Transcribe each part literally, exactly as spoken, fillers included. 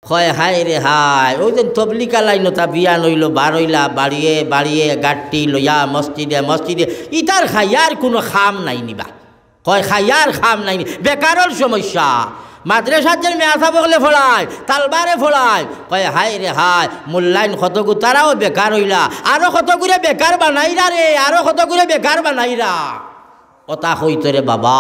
কয়, "হায় রে হায়, অউ যেন তবলিগআলা ইনতা বিয়ান অইলো, বার অইলা, বাড়িয়ে বাড়িয়ে গাট্টি লইয়া মসজিদে মসজিদে, ইতার খাইয়ার কুনু কাম নাই নি বা?" কয়, "খাইয়ার কাম নাই নি, বেকারর সমস্যা। মাদ্রাসাত যেন মেয়াসাব অকলে পড়ায়, তালবারে পড়ায়।" কয়, "হায় রে হায়, মুল্লাইন কতগু তারাও বেকার অইলা, আরো কতগুরে বেকার বানাইরা রে, আরো কতগুরে বেকার বানাইরা।" অতা কইতো রে বাবা।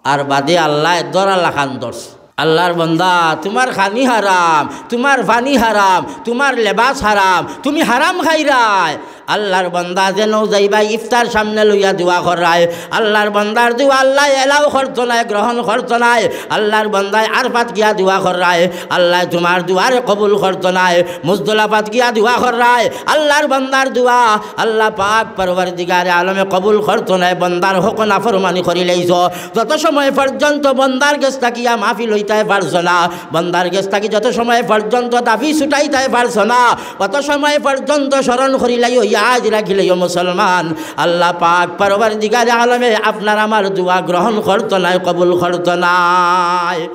আর বাদে আল্লায় ধরার লাখান ধরছে। "আল্লার বন্দা, তুমার খানি হারাম, তুমার পানি হারাম, তুমার লেবাস হারাম, তুমি হারাম খাইরায়।" আল্লার বন্দা যেনউ যাইবায় ইফতার সামনে লইয়া দোয়া কররায়। আল্লার বন্দার দোয়া আল্লায় এলাও করতো নায়, গ্রহণ করতো নায়। আল্লার বন্দায় আরফাত গিয়া দোয়া কররায়, আল্লায় তুমার দোয়ারে কবুল করতো নায়। মুজদলাফাত গিয়া দোয়া কররায়, আল্লার বন্দার দোয়া আল্লা পাক পরওয়ারদিগারে আলমে কবুল করতো নায়। বন্দার হক নাফরমানি করিলাইছো। যত সময় পর্যন্ত বন্দার গেছ থাকিয়া মাফি লইতায় পারছো না, বন্দার গেছ থাকি যত সময় পর্যন্ত দাবি ছুটাইতায় পারছো না, অত সময় পর্যন্ত স্মরণ করিলাইও, ইয়াদ রাখিলাইও মুসলমান, আল্লা পাক পরওয়ারদিগারে আলমে আপনার আমার দোয়া গ্রহণ করতো নায়, কবুল করতো নায়।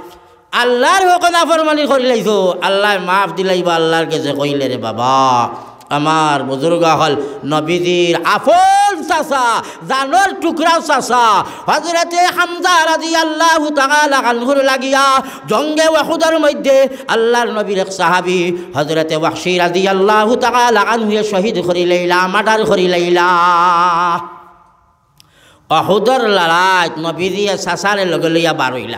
আল্লার হক নাফরমানি করিলাইছো, আল্লায় মাফ দিলাইবা আল্লার গেছে কইলে রে বাবা। আমার বুজুর্গ অকল, নবীজির আপন চাচা, জানর টুকরা চাচা, হযরতে হামজা রাদিয়াল্লাহু তাআলা আনহুর লাগিয়া জঙ্গে উহুদর মধ্যে আল্লার নবীর এক সাহাবী হযরতে ওয়াহশী রাদিয়াল্লাহু তাআলা আনহুয়ে শহীদ করিলাইলা, মার্ডার করিলাইলা। উহুদর লড়াইত নবীজিয়ে চাচারে লগে লইয়া বার অইলা।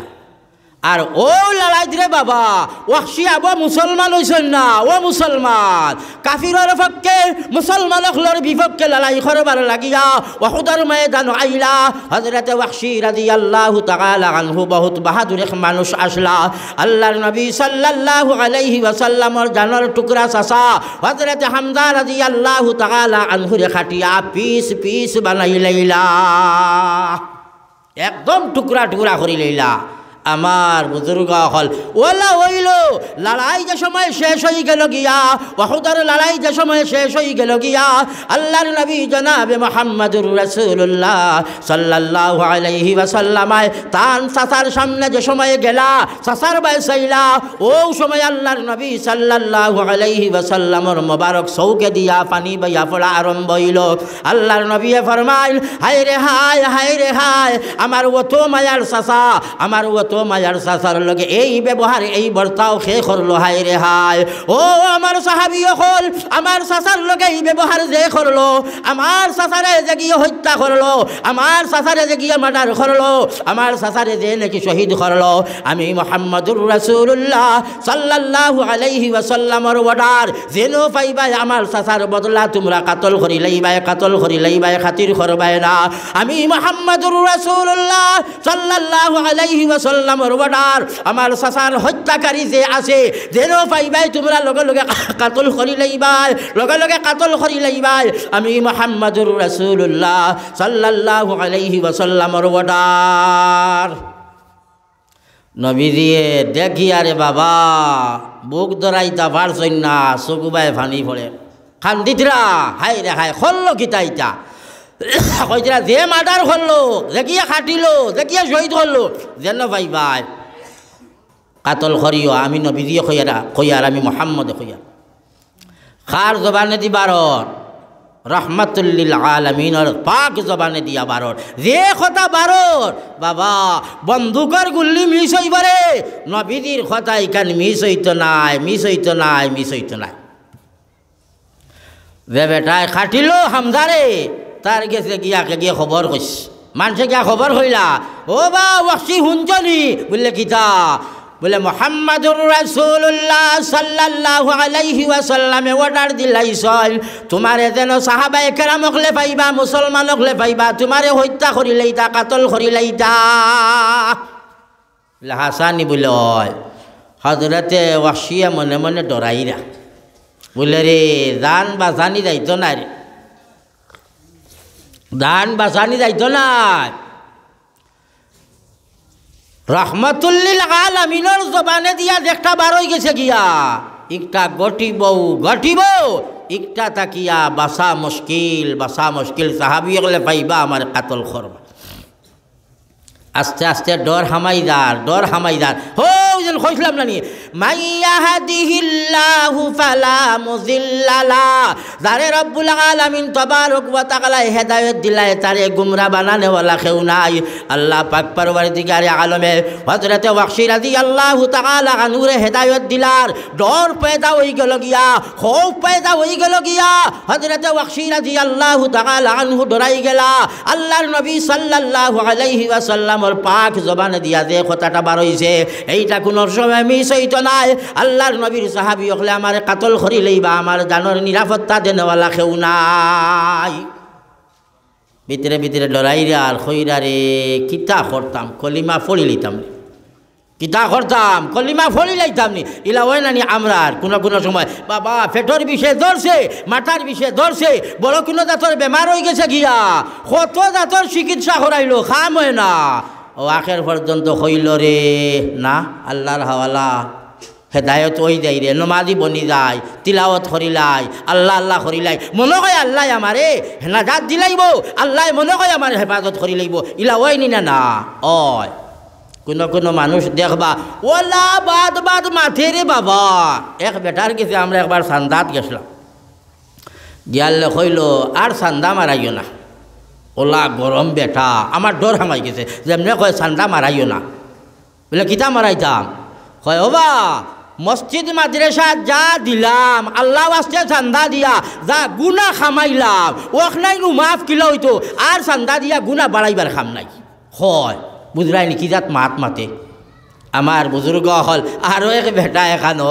আর অউ লড়াইত রে বাবা, ওয়াহশী আবু মুসলমান অইছইন না, ও মুসলমান। কাফিরর পক্ষে মুসলমান অকলর বিপক্ষে লড়াই করবার লাগিয়া উহুদর ময়দানো আইলা। হযরতে ওয়াহশী রাদিয়াল্লাহু তাআলা আনহু বহুত বাহাদুর এক মানুষ আছলা। আল্লার নবী সাল্লাল্লাহু আলাইহি ওয়াসাল্লামর জানর টুকরা চাচা হযরতে হামজা রাদিয়াল্লাহু তাআলা আনহুরে কাটিয়া পিস পিস বানাইলাইলা। একদম টুকরা টুকরা করিলাইলা। আমার বুজুর্গ অকল, অলা অইলো, লড়াই যে সময় শেষ অইগেলো গিয়া, উহুদর লড়াই যে সময় শেষ অইগেলো গিয়া, আল্লার নবী জনাবে মুহাম্মাদুর রাসূলুল্লাহ সাল্লাল্লাহু আলাইহি ওয়াসাল্লামায় তান চাচার সামনে যে সময় গেলা, চাচার বায় চাইলা, অউ সময় আল্লার নবী সাল্লাল্লাহু আলাইহি ওয়াসাল্লামর মোবারক চউখে দিয়া পানি বাইয়া পড়া আরম্ভ অইলো। আল্লার নবীয়ে ফরমাইল, "হায় রে হায়, হায় রে হায়, আমার অত মায়ার চাচা, আমার অত মায়ার চাচার লগে এই ব্যবহার, এই বর্তাও কে করলো, হায় রে হায়।" ও আমার সাহাবী অকল, আমার চাচার লগে এই ব্যবহার যে করলো, আমার চাচারে যে গিয়ে হত্যা করলো, আমার চাচারে যে গিয়ে মার্ডার করলো, আমার চাচারে যে নাকি শহীদ করলো, আমি মুহাম্মাদুর রাসূলুল্লাহ সাল্লাল্লাহু আলাইহি ওয়াসাল্লামর অর্ডার, যেন পাইবায় আমার চাচার বদলা তুমরা কাতল করিলাইবায়, কাতল করিলাইবায়, খাতির করবায় না। আমি মুহাম্মাদুর রাসূলুল্লাহ সাল্লাল্লাহু আলাইহি ওয়াসাল্লামর অর্ডার, আমার চাচার হত্যাকারী যে আছে, যেন পাইবায় তুমরা লগে লগে কাতল করিলাইবায়, লগে লগে কাতল করিলাইবায়। আমি মুহাম্মাদুর রাসূলুল্লাহ সাল্লাল্লাহু আলাইহি ওয়াসাল্লামর অর্ডার। নবীজিয়ে দেখিয়া রে বাবা, বুক ধরাইতা পারছইন না, চউখবায় পানি পড়ে। কান্দিতরা, "হায় রে হায়, করলো কিতা ইতা?" কইতরা, "যে মার্ডার করলো, যে গিয়া কাটিলো, যে গিয়া শহীদ করলো, যেন পাইবায় কাতল করিও, আমি নবীজিয়ে কইয়ার, কইয়ার, আমি মুহাম্মদে কইয়ার।" কার জবানেদি বারর? রহমাতুল্লিল আলামিনর পাক জবানেদিয়া বারর। যে কথা বারর, বাবা, বন্দুকর গুল্লি মিস অইবো রে, নবীজির কথা ইখান মিস অইতো নায়, মিস অইতো নায়, মিস অইতো নায়। যে বেটায় কাটিলো হামজারে, তার গেছে গিয়া কে গিয়া খবর কইছে। মানষে গিয়া খবর কইলা, "ও বা ওয়াহশী হুনছো নি?" বুলে, "কিতা?" বুলে, "মুহাম্মাদুর রাসূলুল্লাহ সাল্লাল্লাহু আলাইহি ওয়াসাল্লামে অর্ডার দিলাইছইন, তুমারে যেন সাহাবায়ে কেরাম অকলে পাইবা, মুসলমান অকলে পাইবা, তুমারে হত্যা করিলাইতা, কাতল করিলাইতা।" বুলে, "হাছা নি?" বুলে, "অয়।" হযরতে ওয়াহশিয়ে মনে মনে ডরাইরা। বুলে, "রে, জান বাচানি যাইতো নায় রে, জান বাচানি যাইতো নায়।" রহমাতুল্লিল আলামিনর জবানেদিয়া যেকটা বার অইগেছে গিয়া, ইকটা ঘটিবউ, ঘটিবউ, ইকটা থাকিয়া বাচা মুশকিল, বাচা মুশকিল। সাহাবি অকলে পাইবা আমারে কাতল করবা। আস্তে আস্তে ডর হামাই যার, ডর হামাই যার। হো, ওই যেন কইছিলাম না নি, মাইয়াহাদিহিল্লাহু ফালা মুজিল্লালা। যারে রব্বুল আলামিন তবারক ওয়া তাআলায় হেদায়েত দিলায়, তারে গুমরা বানানেওয়ালা কেউ নাই। আল্লাহ পাক পরওয়ারদিগারে আলমে হযরতে ওয়াহশী রাদিয়াল্লাহু তাআলা আনহুরে হেদায়েত দিলার, ডর পয়দা অই গেল গিয়া, খৌফ পয়দা অই গেল গিয়া। হযরতে ওয়াহশী রাদিয়াল্লাহু তাআলা আনহু ডরাই গেলা। আল্লাহর নবী সাল্লাল্লাহু আলাইহি ওয়াসাল্লামর পাক জবানে দিয়া যে কথাটা বার অইছে, এইটা কুনু সময় মিস অইতো নায়। আল্লাহর নবীর সাহাবী অকলে আমারে কাতল করিলাইবা, আমার জানর নিরাপত্তা দেনেওয়ালা কেউ নাই। ভিতরে ভিতরে ডরাইরা আর কইরা রে, কিতা করতাম, কলিমা পড়িলাইতাম নি। কিতা করতাম, কলিমা পড়িলাইতাম নি। ইলা অয় না নি আমরার কুনু কুনু সময়, বাবা, পেটর বিষে ধরছে, মাথার বিষে ধরছে, বড় কুনু জাতর বেমার অই গেছে গিয়া, কত জাতর চিকিৎসা করাইলো, কাম অয় না। ও আখের পর্যন্ত কইলো রে, না, আল্লাহর হাওয়ালা, হেদায়েত অই যায় রে, নমাজি বনি যায়, তিলাওয়াত করিলাই, আল্লাহ আল্লাহ করিলাই, মনো কয় আল্লায় আমারে নাজাত দিলাইবো, আল্লায় মনো কয় আমারে হেফাজত করিলাইবো, ইলা অয় নি না? না অয়। কুনু কুনু মানুষ দেখবা, অলা বাদ বাদ মাতে রে বাবা। এক বেটার গেছে আমরা একবার চান্দাত গেছলাম, গিয়ালে কইলো, আর চান্দা মারাইও না, অলা গরম বেটা, আমার ডর হামাই গেছে, যেমনে কয় চান্দা মারাইও না। বুলে, কিতা মারাইতাম? কয়, ওবা, মসজিদ মাদ্রাসাত যা দিলাম, আল্লাহ ওয়াস্তে চান্দা দিয়া যা গুনা কামাইলাম, অখনাইনু মাফ কিলা অইতো, আর চান্দা দিয়া গুনা বাড়াইবার কাম নাই। কয়, বুঝরায় নি কি জাত মাত মাতে? আমার বুজুর্গ অকল, আরো এক বেটা এখানো,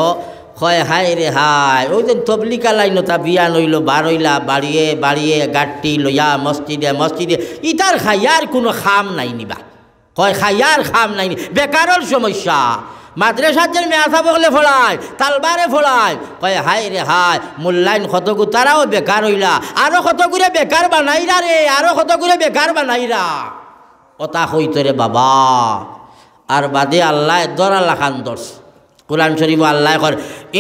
কয়, হায় রে হায়, ওই দিন তবলিগা লাইন অতা বিয়ান অইলো, বার অইলা, বাড়িয়ে বাড়িয়ে গাট্টি লইয়া মসজিদে মসজিদে, ইতার খাইয়ার কুনু কাম নাই নি বা। কয়, খাইয়ার কাম নাই নি, বেকারর সমস্যা। মাদ্রাসাত যেন মেয়াসাব অকলে পড়ায়, তালবারে পড়ায়। কয়, হায় রে হায়, মুল্লাইন কতগু তারাও বেকার অইলা, আরো কতগুরে বেকার বানাইরা রে, আরো কতগুরে বেকার বানাইরা। অতা কইতো রে বাবা। আর বাদে আল্লায় ডরার লাখান ধরছে। কুরআন শরীফো আল্লায় কর,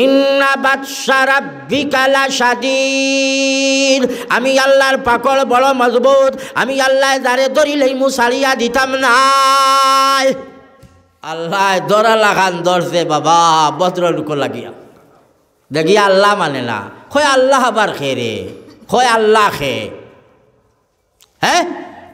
ইন্না বাতশা রাব্বিকা লাশাদীদ। আমি আল্লাহর পাকড় বড় মজবুত, আমি আল্লায় যারে ধরিলাইমু ছাড়িয়া দিতাম নায়। আল্লায় ডরার লাখান ধরছে বাবা, ভদ্রলোক লাগিয়া। দেখি আল্লাহ মানে না, কয় আল্লাহ আবার কে রে, কয় আল্লাহ কে। হে,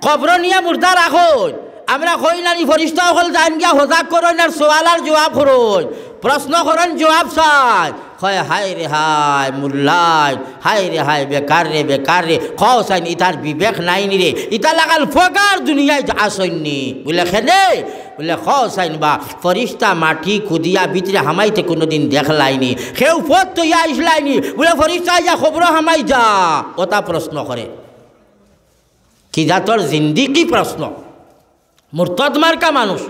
কবরো নিয়া মুর্দা রাখইন। আমরা কই না নি ফিরিস্তা অকল যাইন গিয়া হজাগ করইন আর সওয়াল আর জওয়াব করইন, প্রশ্ন করইন, জওয়াব চাইন। কয়, হায় রে হায়, মুল্লাইন, হায় রে হায়, বেকার রে, বেকার রে। কও চাইন, ইতার বিবেক নাই নি রে, ইতা লাখান ফকির দুনিয়াত আছইন নি। বুলে, কেনে? বুলে, কও চাইন বা, ফিরিস্তা মাটি খুদিয়া ভিতরে হামাইতে কুনুদিন দেখলায় নি, কেউ পথ থইয়া আইছলায় নি? বুলে, ফিরিস্তা আইয়া কবরো হামাই যা, অতা প্রশ্ন করে। কি জাতর জিন্দেগি প্রশ্ন। মুরতাদ মার্কা মানুষ।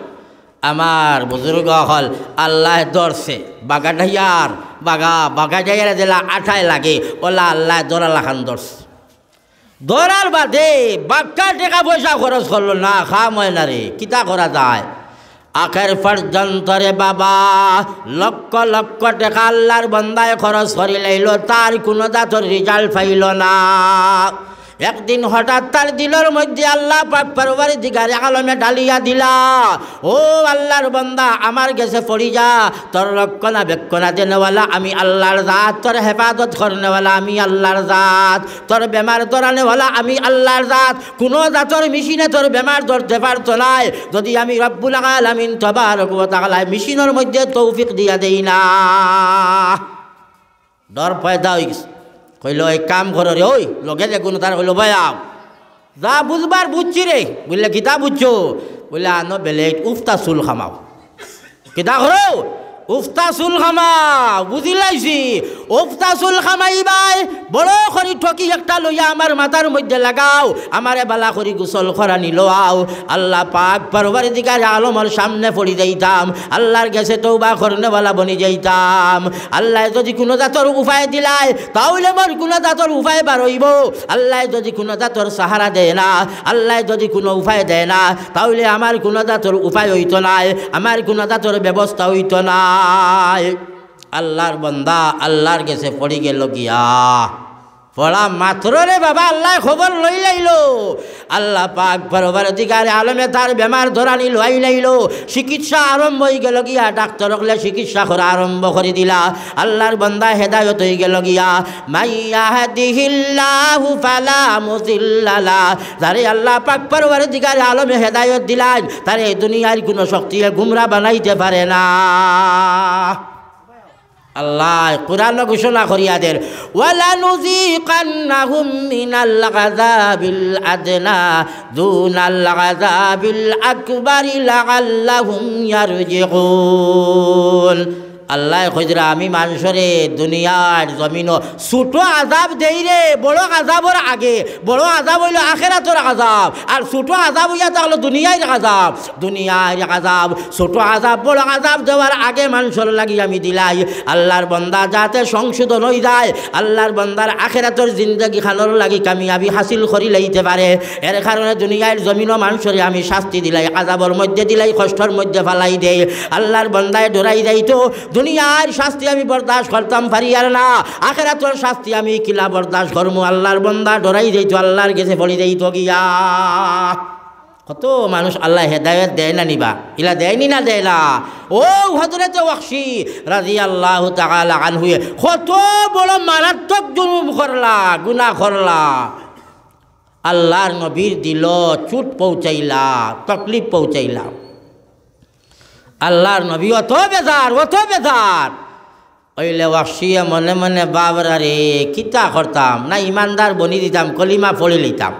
আমার বুজুর্গ অকল, আল্লায় ধরছে, বাগাডাইয়ার, বাগা, বাগাডাইয়ার যেলা আটায় লাগে, অলা আল্লায় ধরার লাখান ধরছে। ধরার বাদে বাক্কা টেকা পয়সা খরচ করলো না, কাম অয় না রে, কিতা করা যায়? আখের পর্যন্ত রে বাবা, লক্ষ লক্ষ টেকা আল্লাহর বন্দায় খরচ করিলাইলো, তার কুনু জাতর result পাইলো না। একদিন হঠাৎ তার দিলর মধ্যে আল্লাহ পাক পরওয়ারদিগারে আলমে ঢালিয়া দিলা, ও আল্লাহর বন্দা, আমার গেছে পড়ি যা, তোর রক্ষণাবেক্ষণা দেনেওয়ালা আমি আল্লাহর জাত, তোর হেফাজত করনেওয়ালা আমি আল্লাহর জাত, তোর বেমার ধরানেওয়ালা আমি আল্লাহর জাত। কুনু জাতর মেশিনে তোর বেমার ধরতে পারতো নায়, যদি আমি রব্বুল আলামিন তবারক ওয়া তাআলায় মেশিনর মধ্যে তৌফিক দিয়া দেই না। ডর পয়দা অই গেছে। কইলো, এক কাম করো রে, ওই লগে যে কুনু তার কইলো, ভাই আও, যা বুঝবার বুঝছি রে। বুলে, কিতা বুঝছো? বুলে, আনো বেলেট, উফতা চুল খামাও। কিতা করো? উফতা চুল খামাও। বুঝিলাইছি, উফতা চুল খামাইবায়, বড় করি টকি একটা লইয়া আমার মাথার মধ্যে লাগাও, আমারে বালা করি গোসল করানি লওয়াও। আল্লাহ পাক পরওয়ারদিগারে আলমর সামনে পড়ি যাইতাম, আল্লাহর গেছে তওবা করনেওয়ালা বনি যাইতাম। আল্লায় যদি কুনু জাতর উপায় দিলায়, তাইলে মোর কুনু জাতর উপায় বার অইবো। আল্লায় যদি কুনু জাতর সাহারা দেয় না, আল্লায় যদি কুনু উপায় দেয় না, তাইলে আমার কুনু জাতর উপায় অইতো নায়, আমার কুনু জাতর ব্যবস্থা অইতো নায়। আল্লাহর বন্দা আল্লাহর গেছে পড়ি গেলো গিয়া। পড়া মাত্র রে বাবা, আল্লায় খবর লই লাইলো। আল্লাহ পাক পরওয়ারদিগারে আলমে তার বেমার ধরানি লই লাইলো। চিকিৎসা আরম্ভ অই গেল গিয়া, ডাক্তর অকলে চিকিৎসা করা আরম্ভ করি দিলা। আল্লাহর বন্দা হেদায়ত অই গেল গিয়া। মাইয়াহদিহিল্লাহু ফালা মুদিল্লা লা। যারে আল্লাহ পাক পরওয়ারদিগারে আলমে হেদায়ত দিলাইন, তারে দুনিয়ার কুনু শক্তিয়ে গুমরা বানাইতে পারে না। আল্লায় কুরআনো ঘোষণা করিয়া দের, "ওয়ালানুযীকান্নাহুম মিনাল আযাবিল আদনা দুনাল আযাবিল আকবারি লাআল্লাহুম ইয়ারজিউন।" আল্লায় কইরা, "আমি মানষরে দুনিয়ার জমিনো ছোট আযাব দেই রে, বড় আযাবর আগে।" বড় আযাব অইলো আখেরাতর আযাব, আর ছোট আযাব অইয়া থাকলো দুনিয়ার আযাব। দুনিয়ার আযাব, ছোট আযাব, বড় আযাব দেওয়ার আগে মানষর লাগি আমি দিলাই। আল্লাহর বন্দা যাতে সংশোধন অই যায়, আল্লাহর বন্দার আখেরাতর জিন্দেগি খানর লাগি কামিয়াবি হাসিল করি লইতে পারে। এর কারণে দুনিয়ার জমিনো মানষরে আমি শাস্তি দিলাই, আযাবর মধ্যে দিলাই, কষ্টর মধ্যে ফালাই দেই। আল্লাহর বন্দায় ডরাই যাইতো, দুনিয়ার শাস্তি আমি বরদাস্ত করতাম পারিয়ার না, আখেরাতর শাস্তি আমি কিলা বরদাস্ত করমু? আল্লাহর বন্দা ডরাই যাইতো, আল্লাহর গেছে পড়ি যাইতো গিয়া। কত মানুষ আল্লায় হেদায়ত দেয় না নি বা? ইলা দেয়নি না দেয় না? ও হযরতে ওয়াহশী রাদিয়াল্লাহু তাআলা আনহুয়ে কত বড় মারাত্মক জুলুম করলা, গুনাহ করলা। আল্লাহর নবীর দিলো চুট পৌঁছাইলা, তকলিফ পৌঁছাইলা। আল্লাহর নবী অত বেজার, অত বেজার। অইলে ওয়াহশীয়ে মনে মনে, "বাবরা রে, কিতা করতাম? না ইমানদার বনি দিতাম, কলিমা পড়ি লইতাম।"